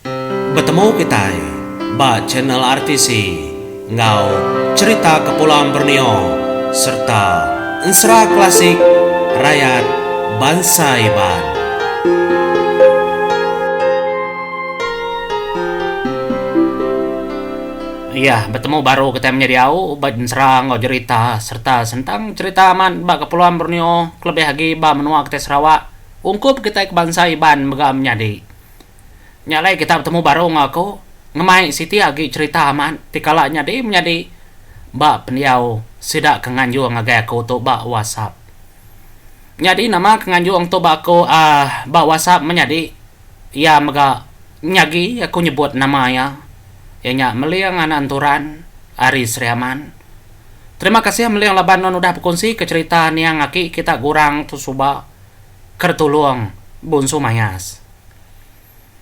Betemu kitai ba channel RTC enggau Cherita Kepulauan Borneo serta Ensera Klasik Rayat Bansa Iban. Iya, betemu baru kitai menyadi au ba ensera enggau jerita serta sentang cherita amat ba Kepulauan Borneo kelebih agi ba menua kitai Sarawak ungkup kitai ke bansa Iban mega menyadi. Nya alai kita betemu baru enggau aku ngemai siti agi cherita amat ti kala nyadi menyadi ba pendiau sida ke nganjung ngagai aku tu ba WhatsApp. Nyadi nama ke nganjung tu ba aku uhh ba WhatsApp menyadi iya mega nyagi aku nyebut nama iya, iya nya Meling anak Enturan ari Sri Aman. Terima kasih Meling laban nuan udah bekunsi ke cherita niang aki kita Gurang tu suba ke ditulung Bunsu Mayas.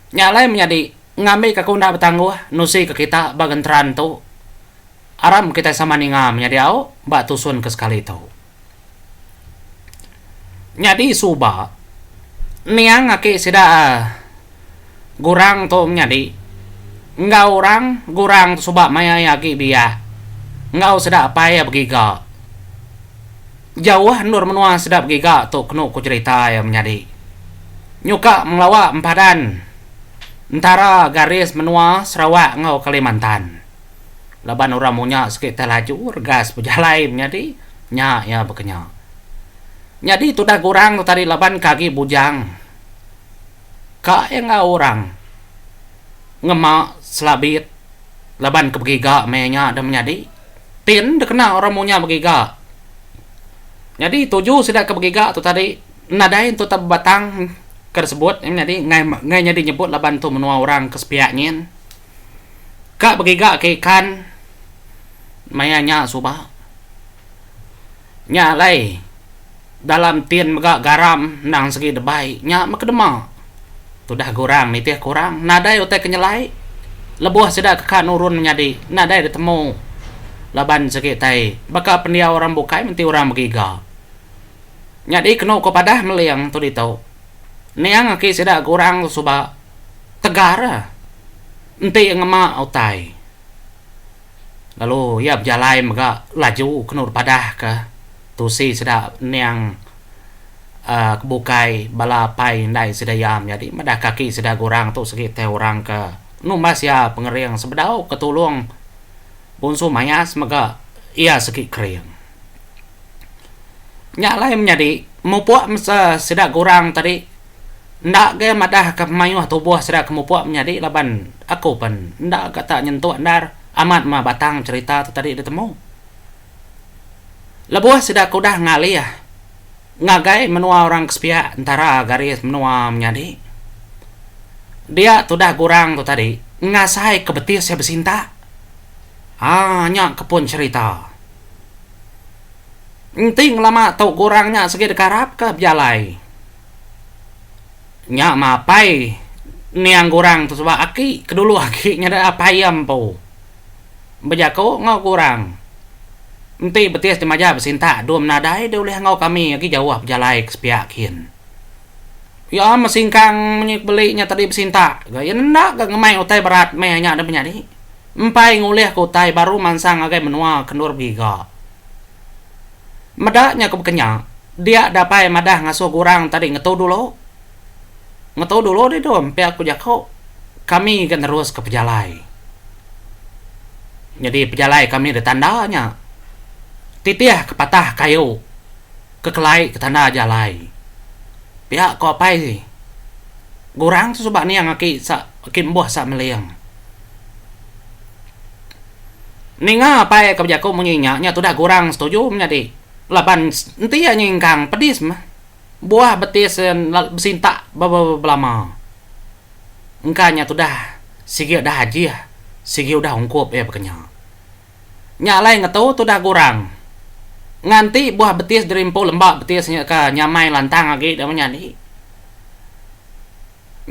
Nya alai menyadi, ngambika aku enda betangguh nusika kita ba genteran tu, aram kitai sama ninga menyadi au ba tusun ke sekali tu. Nyadi suba, niang aki sida Gurang tu menyadi enggau orang Gurang tu suba maya iya agi biak enggau sida apai iya begiga. Jauh endur menua sida begiga tu kenu ku cherita iya menyadi. Nyuka mengelawa empadan entara garis menua Sarawak enggau Kalimantan. Laban orang munya sigi tai laju regas bejalai menyadi nya iya bekenya. Nyadi tudah gurang tu tadi laban ke agi bujang ka iya enggau orang ngema selabit laban ke begiga meh nya da menyadi. Tin dikena orang munya begiga. Nyadi tuju sida ke begiga tu tadi nadai entu tak bebatang ke disebut nyadi enggai enggai nyadi nyebut laban tu menua orang ke sepiak nyin. Ka begiga ke ikan maya nya suba. Nya alai dalam tin mega garam endang segi debai nya meh ke dema. Tudah gurang nitih ke orang nadai utai ke nyelai lebuh sida ke ka nurun menyadi nadai ditemu laban sigi tai baka pendiau orang bukai menti orang begiga. Nyadi kenu ko padah meling tu ditu niang aki sida gurang tu suba tegar enti ngema utai. Lalu iya bejalai mega laju kenu dipadah ke tusi sida niang uhh ke bukai bala apai indai sida iya menyadi madah kaki sida gurang tu sigi tai orang ke numbas iya pengering sebedau ke tulung Bunsu Mayas mega iya sigi kering. Nya alai menyadi mupuk mesa sida gurang tadi enda ga madah ka pemayuh tubuh sida ke mupuk menyadi laban aku pen enda ga tak nyentuk endar amat mah batang cherita tu tadi ditemu. Lebuh sida ke udah ngalih ngagai menua orang ke sepiak entara garis menua menyadi dia tudah gurang tu tadi ngasai ke betis iya besintak. Aa nya ke pun cherita. Enti ngelama tu gurang nya sigi dikarapka bejalai. Nya mah apai niang gurang tu suba aki ke dulu agi nyadi apai iya empu. Bejaku enggau gurang. Enti betis jemaja besintak dum nadai deh ulih enggau kami agi jauh bejalai ke sepiak kin. Iya meh singkang munyi beli nya tadi besintak ga iya enda ga ngemai utai berat meh nya deh menyadi. Empai ngulih ke utai baru mansang ngagai menua ke endur begiga. Meda nya ke bekenya, dia dapai madah ngasuh gurang tadi ngetu dulu. Ngetu dulu deh dom pia ku jaku kami ga nerus ke pejalai. Nyadi pejalai kami ditanda nya titih ke patah kayu. Ke kelai ke tanda jalai. Pia ko apai Gurang tu suba niang aki sa aki embuh sa meling. Ninga apai ke bejaku munyi nya nya tudah Gurang setuju menyadi laban enti iya nyingkang pedis meh buah betis iya besintak belama. Engka nya tudah sigi udah ajih sigi udah ungkup iya baka nya. Nya alai ngetu tudah gurang. Nganti buah betis dirimpu lemba betis nya ka nyamai lantang agi da menyadi.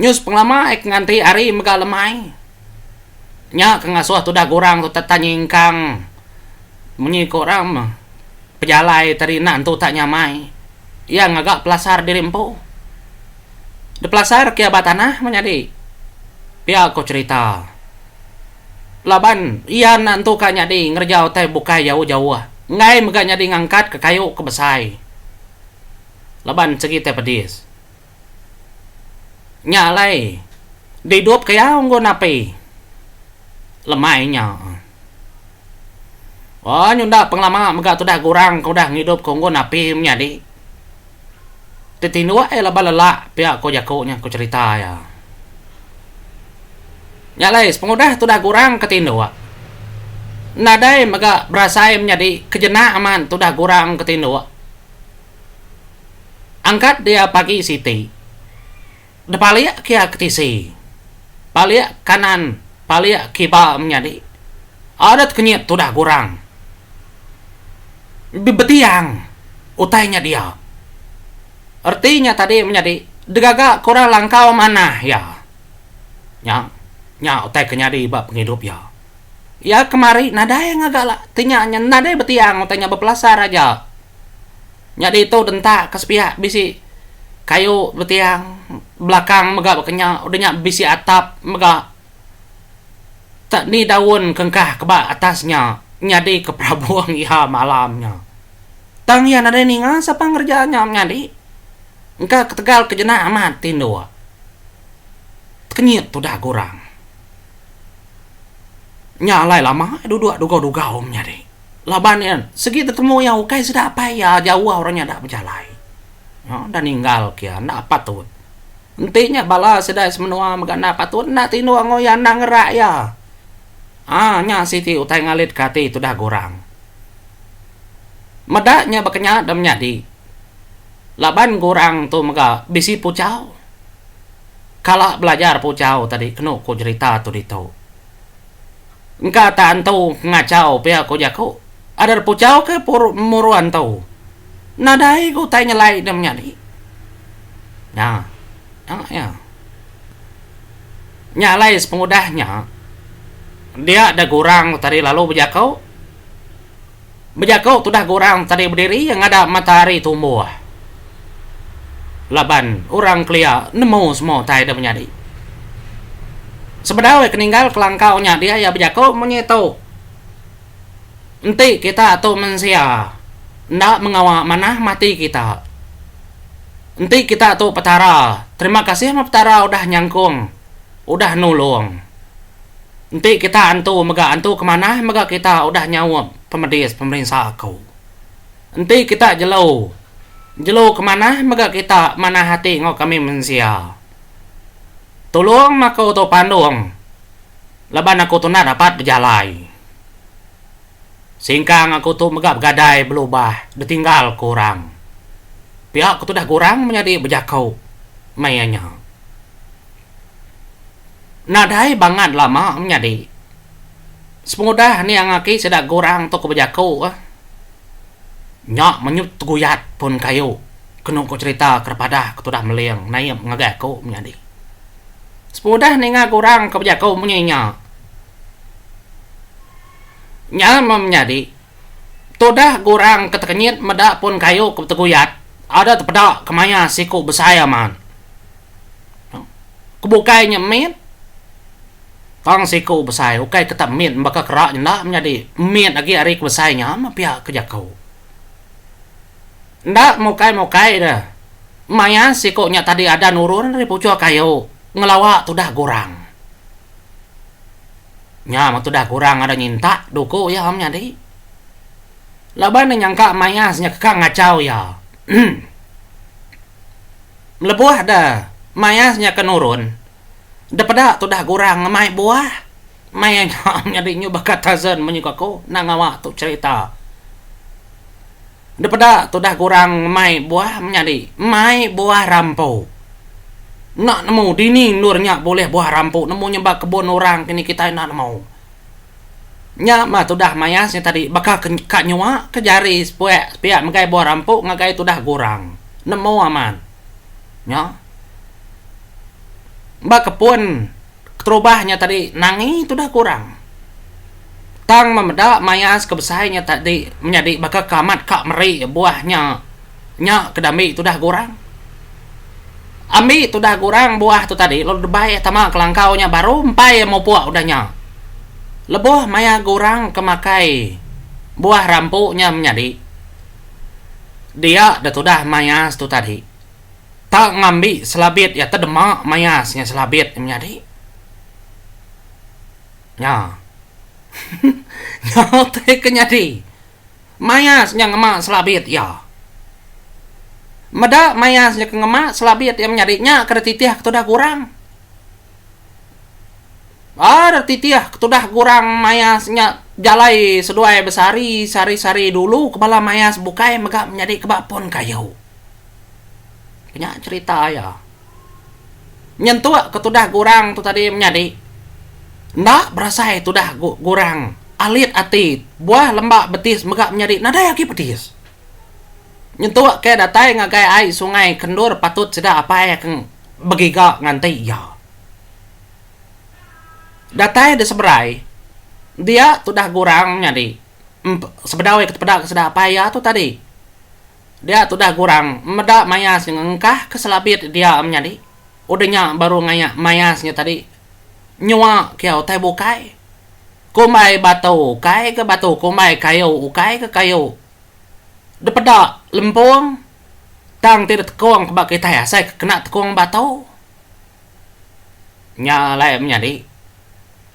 Nyus pengelama ai ke nganti hari mega lemai. Nya ke ngasuh tudah gurang tu tetap nyingkang munyi ku orang meh pejalai tadi enda entu tak nyamai. Iya ngaga pelasar diri empu. Dipelasar ke ba tanah menyadi. Pia ko cherita. Laban iya enda entu ka nyadi ngereja utai bukai jauh-jauh. Enggai mega nyadi ngangkatka kayu ke besai. Laban segi tai pedis. Nya alai didup ke iya unggun api lemai nya. Oh nyunda pengelama mega tudah gurang ke udah ngidup ke unggun api menyadi. Ti tinduk iya laban lelak pia ko jaku nya ko cherita iya. Nya alai sepengudah tudah gurang ke tinduk nadai mega berasai menyadi ke jenak amat tudah gurang ke tinduk. Angkat dia pagi siti depalik ke iya ke tisi palik kanan palik kiba menyadi adat kenyit tudah gurang. Betiang utai nya dia. Reti nya tadi menyadi degaga ke orang langkau manah iya. Nya nya utai ke nyadi ba pengidup iya. Iya kemari nadai ngaga la ti nya nadai betiang utai nya bepelasar aja. Nyadi tu dentak ke sepiak bisi kayu betiang belakang mega baka nya udah nya bisi atap mega. Tak ni daun kengkah ke ba atas nya nyadi ke perabung iya malam nya. Tang iya nadai ninga sapa ngereja nya menyadi. Engka ketegal ke jenak amat tinduk. Tekenyit tudah gurang. Nya alai lama duduk dugau-dugau menyadi. Laban iya segi tetemu iya ukai sida apai iya jauh orang nya enda bejalai. Enda ninggal ke iya enda patut. Enti nya bala sida semenua mega enda patut enda tinduk enggau iya enda ngerak iya. Aa nya siti utai ngalitka ati tudah gurang. Meda nya baka nya da menyadi. Laban gurang tu mega bisi puchau. Kala belajar puchau tadi kenu ku jerita tu ditu. Engka tak antu ngachau pia ku jaku. Adar puchau ke muru antu. Nadai ku utai nyelai da menyadi. Nya. Nya iya. Nya alai sepengudah nya dia da gurang tadi lalu bejaku. Bejaku tudah gurang tadi bediri ngada matahari tumbuh. Laban orang kelia nemu semua utai da menyadi. Sebedau iya ke ninggal kelangkau nya dia iya bejaku munyi tu. Enti kita tu mensia enda mengawa manah mati kita. Enti kita tu Petara, terima kasih meh Petara udah nyangkung, udah nulung. Enti kita antu mega antu ke manah mega kita udah nyaup pemedis pemerinsa aku. Enti kita jelu, jelu ke manah mega kita manah ati enggau kami mensia. Tulung meh aku tu pandung laban aku tu enda dapat bejalai. Singkang aku tu mega begadai belubah ditinggal ke orang. Pia ke tudah gurang menyadi bejaku maya nya. Nadai bangat lama menyadi. Sepengudah niang aki sida gurang tu ke bejaku eh. Nya menyut teguyat pun kayu kenu ku cherita ke padah ke tudah meling naip ngagai aku menyadi. Sepengudah ninga gurang ke bejaku munyi nya. Nya meh menyadi. Tudah gurang ke tekenyit meda pun kayu ke beteguyat ada tepeda ke maya siku besai amat. Ke bukai nya mit. Tang siku besai ukai ke tak mit baka kera nya enda menyadi mit agi ari ke besai nya meh pia ke jaku. Enda mukai-mukai deh maya siku nya tadi ada nurun ari puchuk kayu ngelawa tudah gurang. Nya meh tudah kurang ada nyintak duku iya menyadi. Laban ne nyangka mayas nya keka ngachau iya. Lebuh da mayas nya ke nurun, da peda tudah gurang ngemai buah. Maya nya menyadi nyu baka Tarzan munyi ku aku enda ngawa tu cherita. Depeda tudah gurang ngemai buah menyadi mai buah rampu. Enda nemu dini endur nya bulih buah rampu nemu nya ba kebun orang kini kitai enda nemu. Nya mah tudah mayas nya tadi baka ke ka nyua ke jari sepiak sepiak megai buah rampu ngagai tudah gurang. Nemu amat. Nya. Ba kepun. Keterubah nya tadi nangi tudah kurang. Tang memeda mayas ke besai nya tadi menyadi baka ke amat ka meri buah nya nya ke dambi tudah gurang. Ambi tudah gurang buah tu tadi lalu debai tama ke langkau nya baru empai iya mupuk udah nya. Lebuh maya gurang ke makai buah rampu nya menyadi dia da tudah mayas tu tadi tak ngambi selabit iya tedema mayas nya selabit nya menyadi. Nya. Nya utai ke nyadi. Mayas nya ngema selabit iya. Meda mayas nya ke ngema selabit iya menyadi nya ke dititih ke tudah gurang. Ba dititih ke tudah gurang mayas nya jalai seduai besehari sehari-sehari dulu ke bala mayas bukai mega menyadi ke ba pun kayu. Nya cherita iya. Nyentuk ke tudah gurang tu tadi menyadi enda berasai tudah gurang alit ati buah lemba betis mega menyadi nadai agi pedis. Nyentuk ke datai ngagai ai sungai ke endur patut sida apai ke begiga nganti iya. Datai di seberai dia tudah gurang menyadi sebedau iya ke tepeda ke sida apai iya tu tadi. Dia tudah gurang meda mayas nya ngengkah ke selabit dia menyadi. Udah nya baru ngayak mayas nya tadi nyua ke utai bukai. Kumbai batu ukai ke batu kumbai kayu ukai ke kayu. Depeda lempung tang ti ditekung ke ba kitai asai ke kena tekung batu. Nya alai menyadi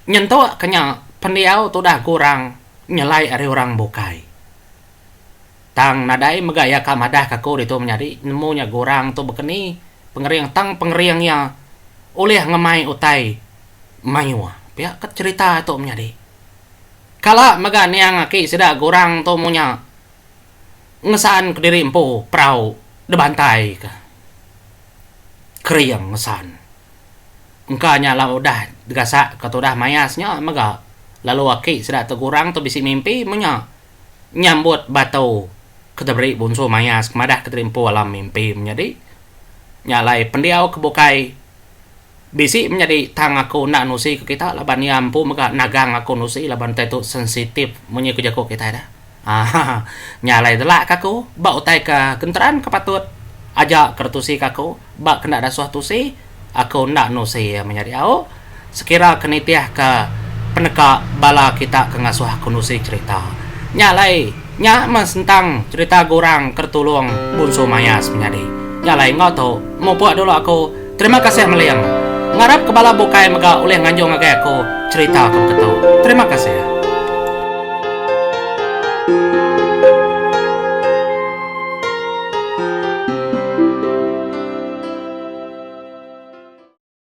nyentuk ke nya pendiau tudah gurang nyelai ari orang bukai. Tang nadai mega iya ka madah ka aku ditu menyadi nemu nya gurang tu bekeni pengering tang pengering iya ulih ngemai utai mayuh pia ka cherita tu menyadi. Kala mega niang aki sida gurang tu munya ngesan kediri empu perau dibantai ka kering ngesan. Engka nya la udah digasak ka tudah mayas nya mega lalu aki sida tu gurang tu bisi mimpi munya. Nyambut batu ke diberi Bunsu Mayas ke madah ke diri empu alam mimpi menyadi. Nya alai pendiau ke bukai bisi menyadi tang aku enda nusi ke kita laban iya empu mega nagang aku nusi laban utai tu sensitif munyi ku jaku kitai dah. Aaa nya alai delak ke aku ba utai ke genteran ke patut aja ke ditusi ke aku ba ke enda dasuh tusi. Aku enda nusi iya menyadi au, sekira ke nitihka peneka bala kita ke ngasuh aku nusi cherita. Nya alai, nya meh sentang cherita gurang ke ditulung Bunsu Mayas menyadi. Nya alai enggau tu, mupuk dulu aku. Terima kasih meling. Ngarap ke bala bukai mega ulih nganjung ngagai aku cherita ke beketu. Terima kasih.